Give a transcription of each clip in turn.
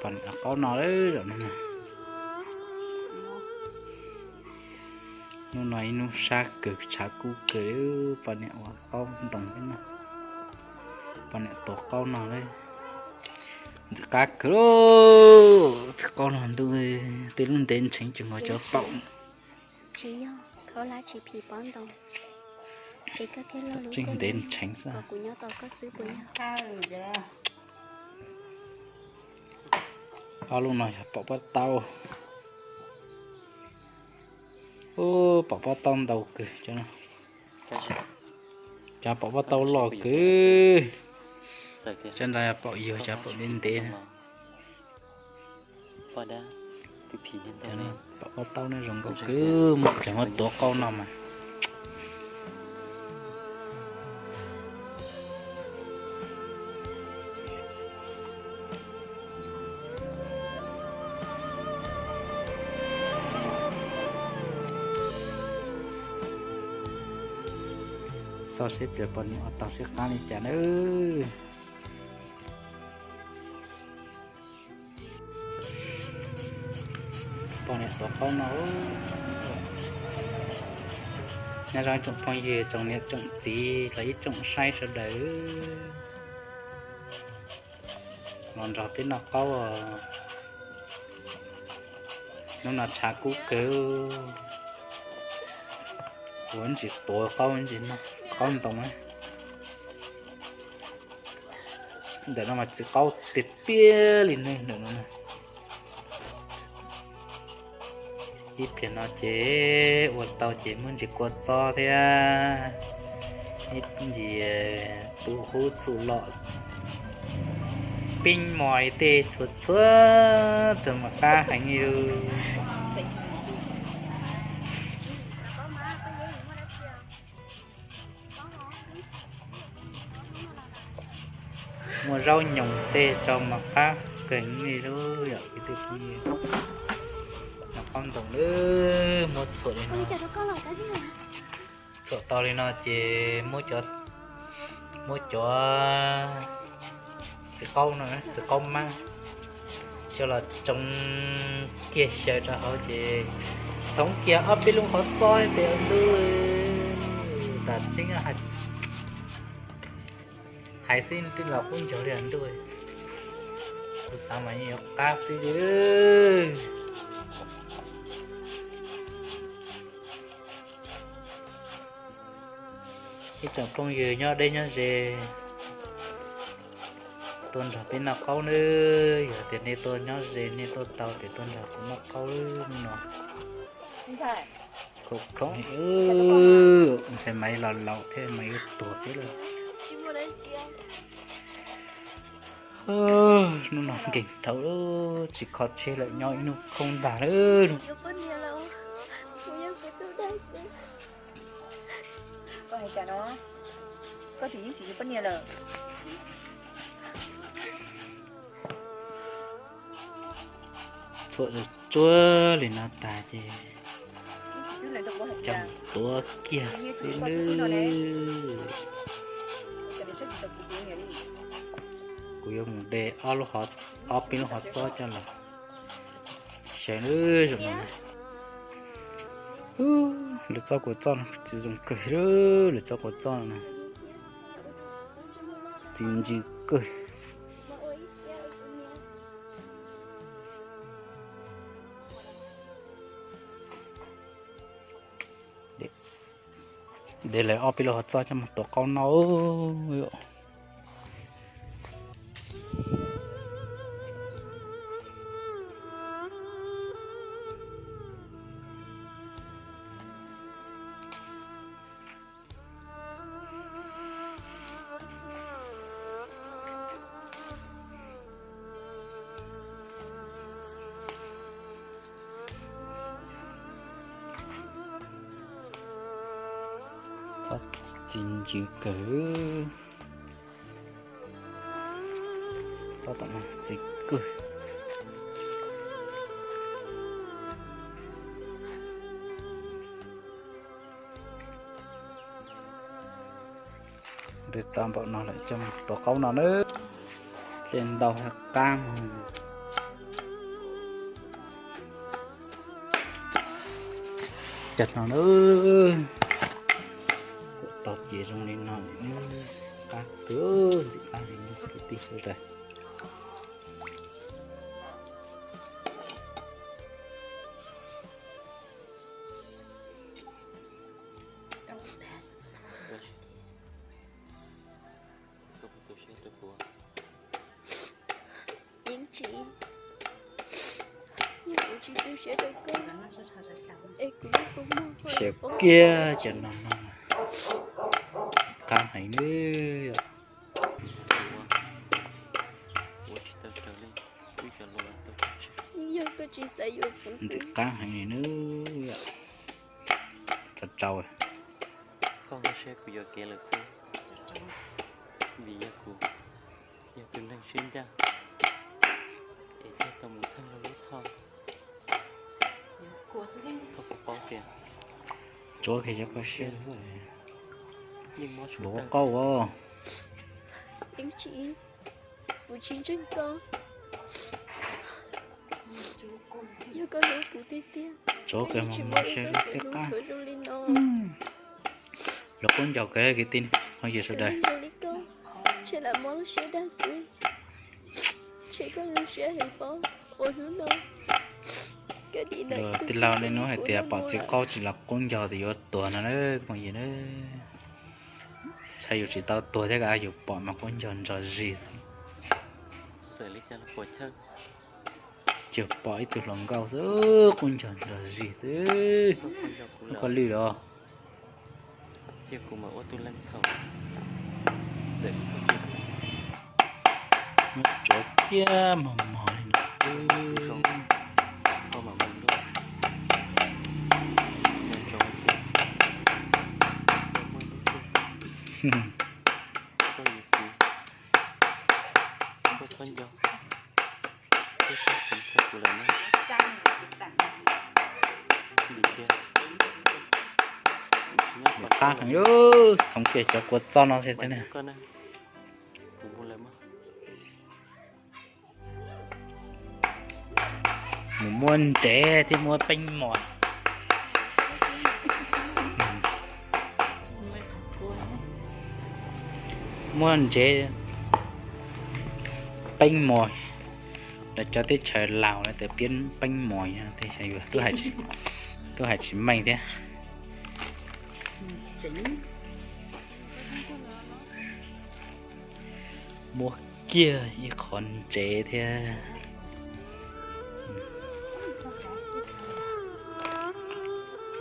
Poj niam ua qaub no lawm zaum no. Hnub no ib hnub sab kawg tshav kub kawg, poj niam ua qaub ntoo thiab no. Poj niam tua qaub no lawm. Ntxim qab kawg, txiv qaub no ntuj, tej lub ntev ntsheev ces nkaus cov paum. Tseem ntev ntsheev xwb. Ob lub no yog pom pob taub. Ub, pom pob taub ntau kawg. Cov pom pob taub loj kawg. Cov ntawd yog pom yuag, cov pom ntev ntev. Pom pob taub ne zoo nkauj kawg, muab plig muab tuav qaub no mas. Xauj seb plig poj niam ua tau sib qab li cas nawb. Poj niam tua qaub no. Nyob zoo tsoom phooj ywg, tsoom niam tsoom txiv los ib tsoom saib sawv daws. Los nrog peb noj qaub. Hnub no tshav kub kawg. Kuv ntsis tuav qaub ntsis noj qaub ntoo. Ntawm no mas txiv qaub tiag tiag li ne ntawm no. Ib pliag no ces ua tau ces muab ntsis kua txob thiab ib ntsis tu hub txuj lom, pib mos tej txhua txhua txog mas qab heev li. Muaj zaub nyoos tej tso mas qab kawg li lub yom kwv tij phooj ywg. Noj qaub ntoos lawm, muab txhuam li no. Txhuam tau li no ces muab cov, muab cov txiv qaub no, txiv qaub mab coj los tsoo kiag xyaw rau hauv ces txhoov kiag ob peb lub qhov txob thiab tes ua ntuj. Tam tseeb hais xwb twb los kub ncuag li ntuj. Kuv xav mas yeej yuav qab xwb li. Ib tsoom phooj ywg nyob deb nyob ze, tuaj nrog peb noj qaub nawb. Yog tias nej tuaj nyob ze, nej tuaj tau ces tuaj nrog kuv noj qaub no. Khoom khoom, ntshai mas los laus thiab mas yuav tuag thiab lawm. Hnub no nkeeg dhau, tsis kho tsheb lawm, nyob ib hnub khoob ntag lawm. Txhuam tsuag tsuag li no tag ces coj mus tuav kiag xwb nawb. Kuv yuav mus de ob lub, ob peb lub qhov txob coj los xyaw nawb zaum no. Lawv txob kua txob no txiv zoo kawg, lawv txob kua txob no txiv ntsws kawg. De lawv ob peb lub qhov txob coj mus tuav qaub no. Txob txiv ntsws kawg. Txob tom no txiv kawg. De tau npaum no lawm coj mus tuav qaub no nawb. Dej ntau qab mus. Cov no na, tau ces zoo li no, qab kawg, ntxim qab li kwv tij sawv daws. Yeej tsis, yog kuv tsis tu siab rau koj, es kuv lub kua muag ho Siab poob kiag cov no no, qab heev li. Yog koj tsis xav yuav kuv Ntxim xwb. Qab heev li nawb. Txaus txaus. Koj nyob siab kuv yuav kev lawm xwb, vim yog kuv yog tus neeg siab ncaj es thiaj tau mus theej lub txhoj. Koj puas paub tias tsuav kiag cov koj siab, yeej mob tshua tawg qaub os. Yeej tsis, kuv tsis ntseeg koj. Yog koj hlub kuv tiag tiag, tsuav koj kiag tsis muaj ib txoj kev hlub qab zoo li no. Los qub ncaug kawg kwv tij phooj ywg sawv daws. Zoo li koj, ntshe lam mob lub siab dag xwb. Ntshe koj zoo siab heev pob, ua hnub no. Tij laug nej hnub hais tias pom txiv qaub tsis los qub ncaug tias yuav tuag no na phooj ywg na. Ntshai yus tsis tau tuag thiab, yus pom mas qub ncaug ntsos zis xwb. Ces pom ib tug hluas nkauj xwb, qub ncaug ntsos zis xwb. Koj lwj los. Muab tsuav kiag mos mos li no. Qab heev, txhoov kiag cov kua txob no xwb thiab na. Mus muab ntsev thiab muab peeb mos. Muab ntsev, peeb mos, lawv cov teb chaws Laus lawv tias piab peeb mos, tej xyov yus twb hais tsis meej thiab. Muab kiag ib qho ntsev thiab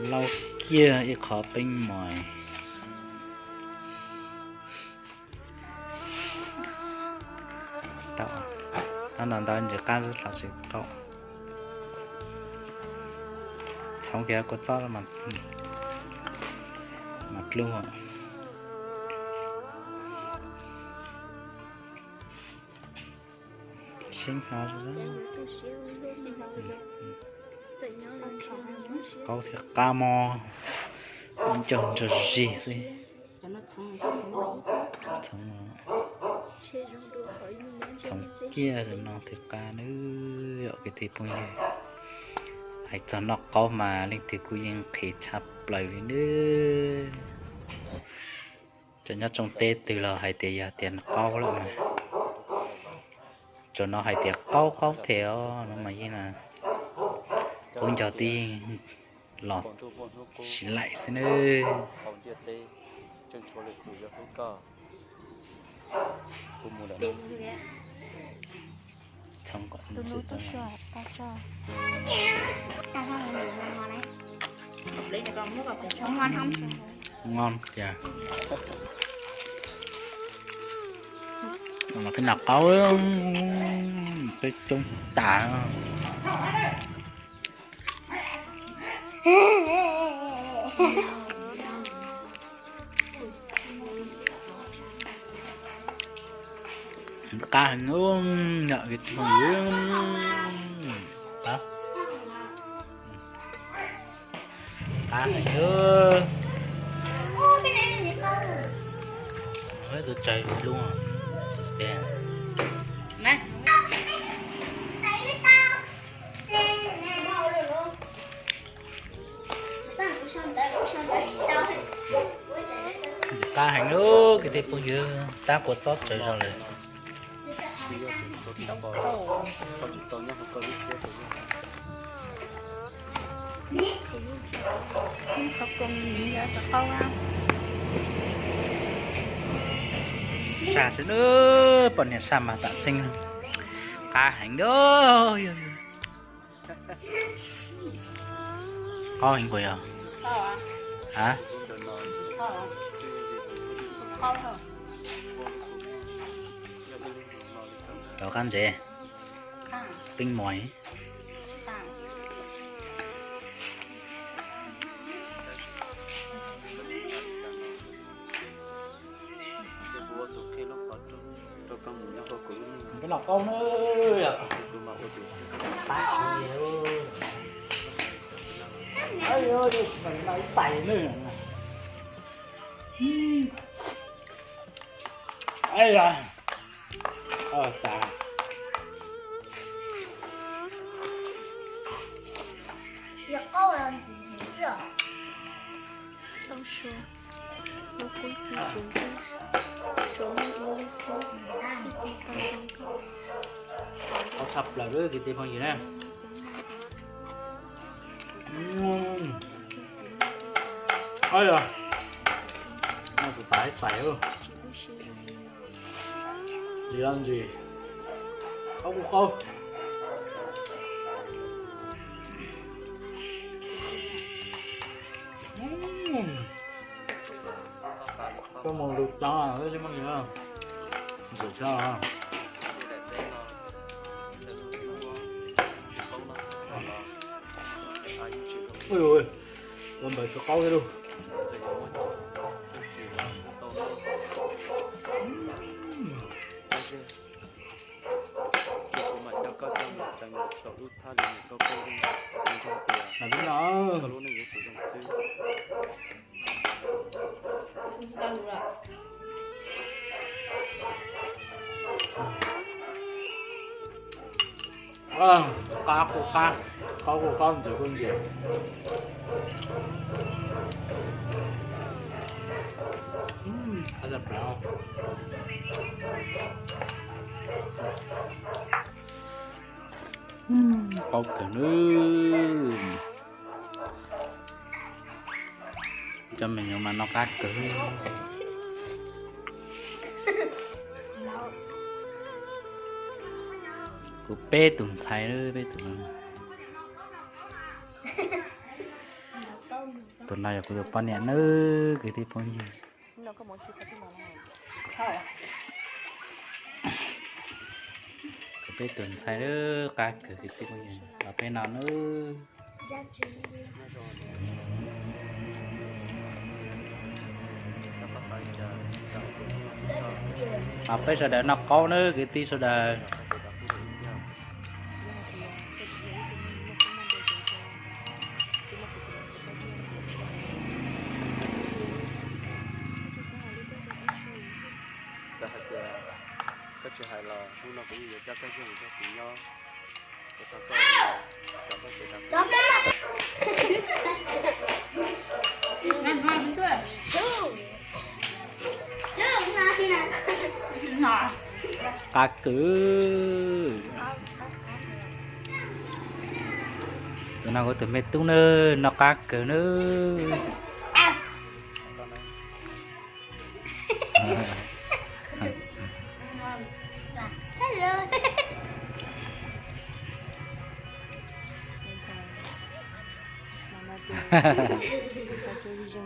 lauj kiag ib qho peeb mos. Tau, ntau ntau ntsis qab xwb txhoov tsis qaub. Txhoov kiag kua txob mas dlub. Qaub thiab qab mos, ncog ntsos zis xwb. Txhoov kiag no thiaj qab nawb kwv tij phooj ywg. Hais txog noj qaub mas leej twg kuj yeej nqhis tshaj plaws li nawb. Cov nyob tsoo teb twg los hais tias yog tias qaub lawm mas, tsuas no hais tias qaub qaub thiab os no mas yeej qub ncaug twb yeej los tsis laim xwb nawb. Ngon tiag. Los peb noj qaub, peb coob tas. Qab heev, yog ib tug phooj ywg. Qab heev, tus tsawg lub tsis tiag. Tej phooj ywg, tab kuav txob tsawv zog lawm. Saj xwb na, poj niam saj mas tam seeb, qab heev li. Qaub heev puas yog? A, rov qab ntsev, peeb mos. Peb los qaub na. Ib tais na. Qaub tshaj plaws kwv tij phooj ywg na. Yog, noj tsis tas ib tais. Ntsis ntsis, qaub kuj qaub. Koj mus lus tso, ntxim tshaj. Ua npawg tsis qaub thiab lauj. Qab kuj qab, qaub kuj qaub, ntxim kuj ntxim. Qaub kawg nawb. Cov me nyuam mas noj qab kawg. Kuv peb tus ntxhais, peb tus. Tus no yog kuv tus poj niam nawb kwv tij phooj ywg. Kuv peb tus ntxhais nawb, qab kawg kwv tij phooj ywg, los peb no nawb. Los peb sawv daws noj qaub nawb kwv tij sawv daws. Txawm hais tias koj tsis hais los hnub no kuv yeej yuav coj koj mus nrog kuv nyob. Qab kwv. Tus no kuv tus me tub nawb, noj qab kawg nawb.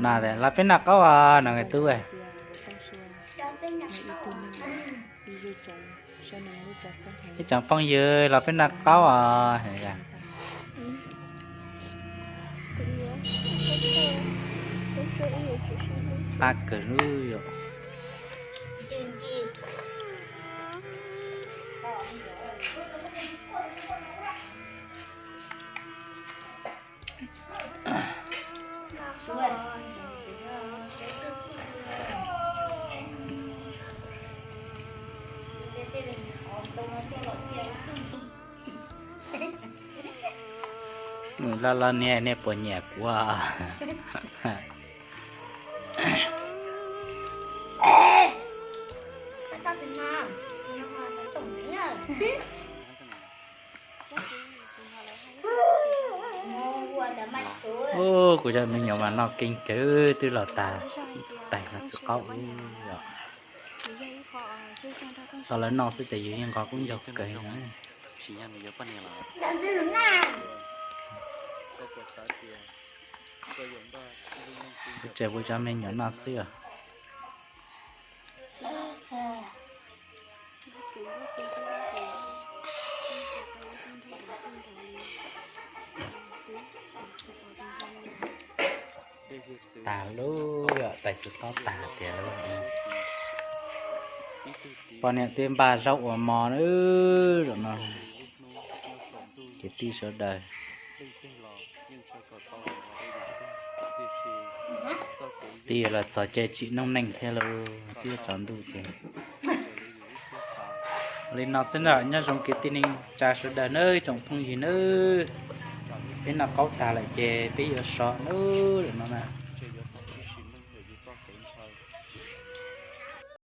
No los peb noj qaub os no nkawd tub. Ib tsoom phooj ywg los peb noj qaub os. Qab kawg lub yom. Nws loj loj niam, niam puas nyiam kuv? Ub, kuv cov me nyuam mas noj keej kawg, twb los tas tais no tsis qaub ub os. Txog lawv noj xwb ces yus yeej nqos kub ncaug kawg no. Kuv tseem ua cov me nyuam noj xwb os. Tas lub, tais txiv tob tas tiag. Poj niam twb npaj zaub ua mov na, zaum no. Kwv tij sawv daws, twb yuav los txog caij tsim noob neej thiab lauj, twb yuav tsaus ntuj ces. Li no xwb na, nyob zoo kwv tij neej tsa sawv daws nawb, tsoom phooj ywg nawb. Peb noj qaub tas lawm ces peb yuav sov nawb, zaum no na.